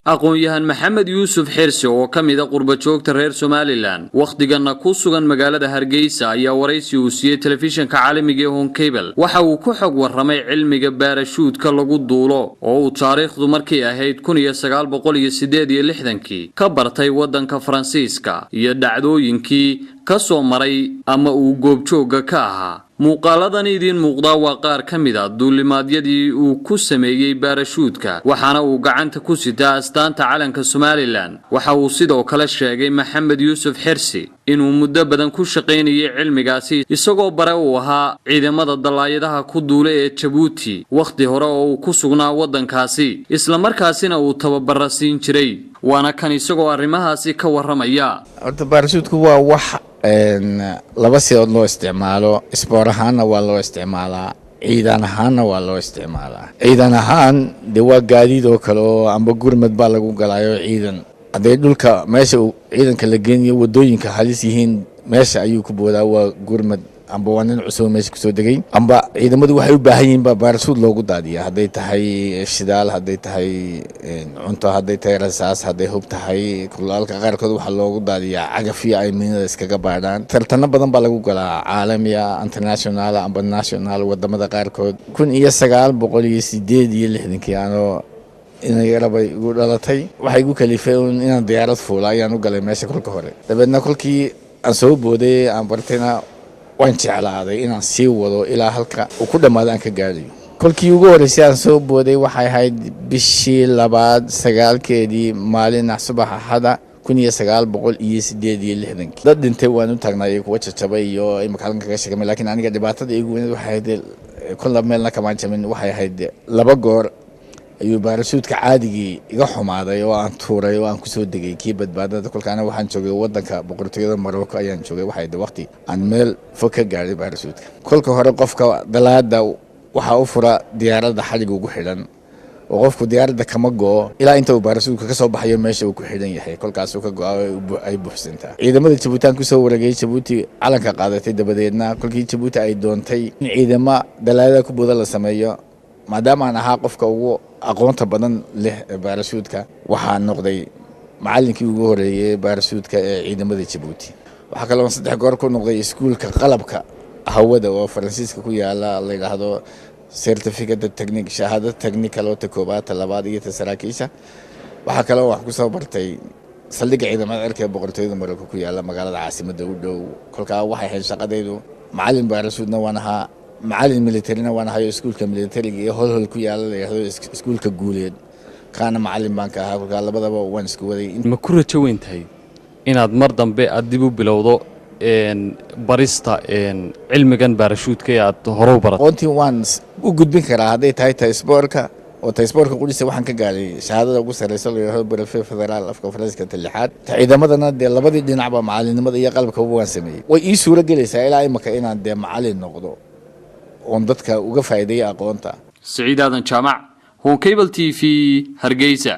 Aqoon-yahan Maxamed Yuusuf Xirsi oo ka mid a qurbajoogta reer Somaliland, wakhtigana ku sugan magaalada Hargeysa, ayaa waraysi uu siiyey telefishinka caalamiga ee Horn Cable waxa uu ku xog warramay cilmiga baarashuudka lagu duulo oo uu taariikhdu markay ahayd 1968-kii ka bartay waddanka Faransiiska iyo dhacdooyinkii ka soo maray ama uu goobjoogga ka ahaa. Muuqaaladan idiin muuqdaa waa qaar ka mid a duulimaadyadii uu ku sameeyey baarashuudka, waxaana uu gacanta ku sitaa astaanta calanka Somaliland. Waxa uu sidoo kale sheegay Maxamed Yuusuf Xirsi inuu muddo badan ku shaqaynayay cilmigaasi, isagoo bare uu ahaa ciidamada dallaayadaha ku duula ee Jabuuti wakhti hore oo uu ku sugnaa waddankaasi, islamarkaasina uu tababara siin jiray. Waana kan isagoo arrimahaasi ka warramaya. Horta baarashuudku waa wax laba sidood loo isticmaalo. Isboor ahaanna waa loo isticmaalaa, ciidan ahaanna waa loo isticmaalaa. Ciidan ahaan dee waa gaadiid oo kale oo amba gurmad baa lagu galaayo. Ciidan hadday dhulka meesha uu ciidanka la geenayo wadooyinka halis yihiin, meesha ayuu ku boodaa. Waa gurmad amba waa nin cusub meesha kusoo degay, amba ciidamadu waxay u baahan yihiin baa baarashuud loogu daadiya, hadday tahay shidaal, hadday tahay cunto, hadday tahay rasaas, hadday hub tahay. Kulaalka qaarkood waxaa loogu daadiyaa cagafyo ay miinada iskaga baadhaan. Tartano badan baa lagu galaa, caalamiya, international amba national, wadamada qaarkood. 1968-kii anoo inayarabay igu dhalatay, waxay igu kalifay inaan diyaarad fuula ayaan u galay meesha kolka hore. Dabeedna kolkii aan soo booday aan bartayna, waan jeclaaday inaan sii wado ilaa halka uu ku dhammaado aan ka gaadhayo. Kolkii ugu horreysay aan soo booday waxay ahayd bishii labaad 9-keedii, maalin subax Axada, 1968-kii. Dad dhintay waan u taagnay, kuwa jajabay iyo imika halkan kaga sheegamay, laakiin aniga dhibaatada iigu weyneed waxay ahayd kolla meelna kamaan jabin. Waxay ahayd laba goor ayuu baarashuudka caadigii iga xumaaday oo aan tuuray oo aan kusoo degay kii badbaadada. Kolkaana waxaan joogay wadanka Boqortooyada Marocco ayaan joogay. Waxay ahayd waqti aan meel fog ka gaadhay baarashuudka. Kolka hore qofka dalaada waxaa u fura diyaaradda xadhig ugu xidhan, oo qofku diyaaradda kama go'o ilaa inta uu baarashuudka ka soo baxayo meesha uu ku xidhan yahay. Kolkaasuu ka go'a, ay buuxsantaa. Ciidamada Jabuuti aan kusoo wareegay, Jabuuti calanka qaadatay dabadeedna, kolkii Jabuuti ay doontay in ciidamo dalaadada ku booda la sameeyo, maadaama aan ahaa qofka ugu aqoonta badan leh ee baarashuudka, waxaa noqday macallinkii ugu horeeyey baarashuudka ee ciidamada Jabuuti. Waxaa kaloo saddex goor ku noqday iskuulka qalabka hawada oo Faransiiska ku yaala, la yidhaahdo certificate technique, shahaado technical oo ta koobaad, ta labaad iyo ta saraakiisha. Waxaa kaloo wax ku soo bartay saldhigga ciidamada cirka ee Boqortooyada Marocco ku yaala magaalada caasimadda u dhow. Kolkaa waxay ahayd shaqadaydu macallin baarashuudna waan ahaa, macallin militarina waan ahayo. Iskuulka militariga iyo Holhol ku yaala, la yidhahdo iskuulka guuleed, kaana macallin baan ka ahaa. Kolkaa labadaba waan isku waday. Ma ku rajo weyn tahay inaad mar dambe aad dib u bilowdo barista cilmigan baarashuudka ee aad hore u baratay? Aqoontii waan u gudbin karaa hadday tahay ta isboorka, oo ta isboorka qudhisa waxaan ka gaadhay shahaadada ugu sarreysa, la yidhahdo brevet fédéral, afka Faransiiska, ta lixaad. Ta ciidamadana dee labadii dhinacba, macalinimada iyo qalabkaba, waan sameeyey. Way ii suuro gelaysaa ilaa imaka inaan dee macalin noqdo oon dadka uga faa'iideeyo aqoonta. Siciid Aadan Jaamac, Horn Cable TV, Hargeysa.